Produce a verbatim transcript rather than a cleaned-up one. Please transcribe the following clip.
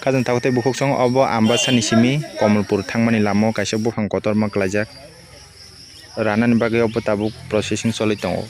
Khajang tabuk tei bukhuk song obo Ambasani simi Komolpur thangmani lama o kaisa buphang kotorma kwlaijak. Ranani bagwi obo tabuk processing choli tongo.